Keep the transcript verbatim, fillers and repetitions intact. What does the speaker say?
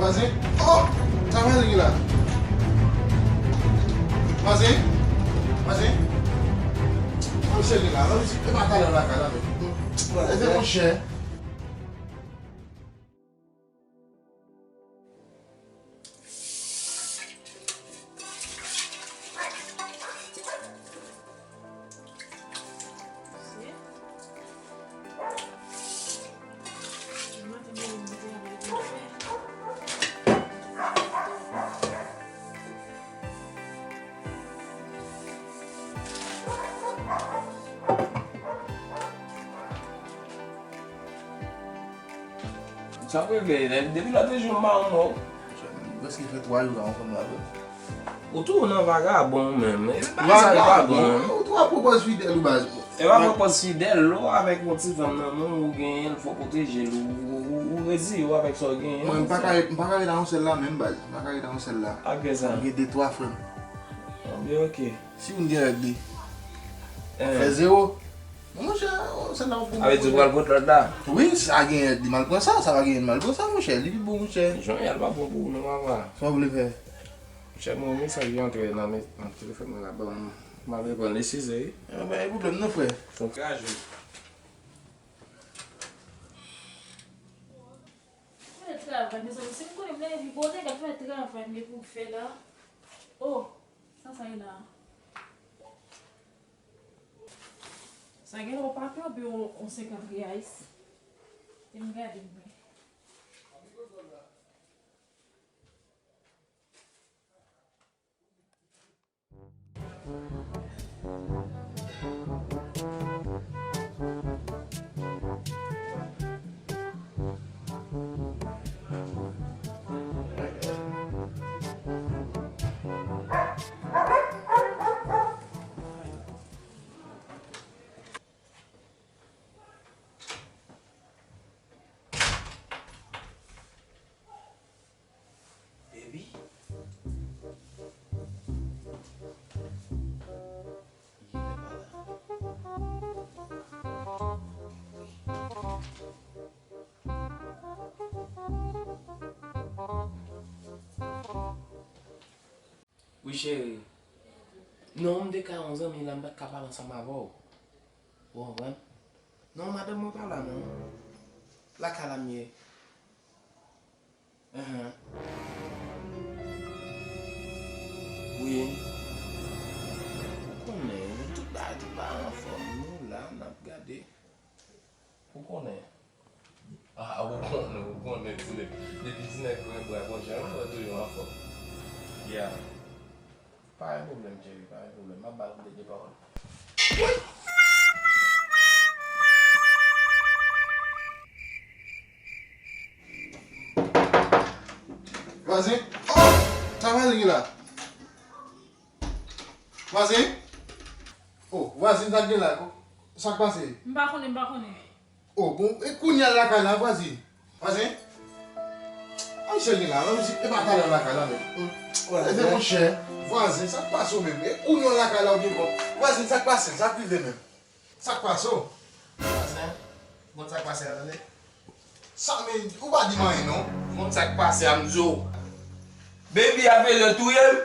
Vwazen? Oh! Sa vwazen gen la? Vwazen? Vwazen? Monchè, li la. E pa talè lakay la, men. Vwazen, monchè. Sa pou regle, depi lòt jou m pa wè w. Prèske fè twa jou la, yon fanm la vre. Ou tou nan vagabon ou menm. E bagay sa yo pa bon. Ou tou ap pran pòz fidèl ou baz. E pa pran pòz fidèl, lè w avèk yon ti fanm nan men w, ou genyen l, fò w pwoteje l, ou, ou, ou, ou reziye w avèk sa w genyen. Mwen, m pa ka ret, m pa ka ret a yon sèl la menm baz. M pa ka ret a yon sèl la. Ak kisa? M gen de twa frè m. Anben, ok. Si youn gen règ li, fè zewo. Monchè, sèl la pou mwen. Sa vle di ou pral pot lòt la? Wi, sa gen règ li, m al pran sa, sa pa gen règ, m al pran sa, monchè. Li pi bon, monchè. Jan yal pa bon pou ou non, papa. Sa w vle fè? Monchè, mwen renmen sa ki antre nan men, nan telefòn mwen la, ban m, m al reprann li, eskize wi. E pa gen pwoblèm non, frè. Son kraje. Mwen travay, mezanmi, si m konnen m leve bonè, gad fè travay m gen pou m fè la. Oh, sa, sa ye la? Sa gen lè w pa kanpe yon, yon senkant reais. Te m gade m wè. Baby? Li genlè pa la. Wi, cheri. Non, m te ka yon zanmi la, m pa t ka pale ansanm avè w. Ou konprann? Non, madanm mwen pa la, non. Lakay la m ye. Ahan. Wi. Ou konnen, tout bagay, tout bagay anfòm. Nou la, n ap gade. Ou konnen. Ah, ou konnen, ou konnen, ti nèg. Depi ti nèg pran bra, monchè, ou wè toujou anfòm. Yeah. Pa gen pwoblèm, cheri, pa gen pwoblèm. M ap ba l yon dènye pawòl. Vwazen? Oh! Sa vwazen gen la? Vwazen? Oh, vwazen, sa k gen la? Sa k pase? M pa konnen, m pa konnen. Oh, bon, e kounye a lakay la, vwazen? Vwazen? Ay, cheri la, menm si e pa talè lakay la, menm. Vwazen, monchè. Vwazen, sa k pase w menm? E kounye a lakay la, ou gen kòb. Vwazen, sa k pase? Sa k rive menm? Sa k pase w? Vwazen, bon, sa k pase a, tande? Sa, men, ou pa di m anyen, non. Bon, sa k pase a, m di w. Baby ap bezwen touye m.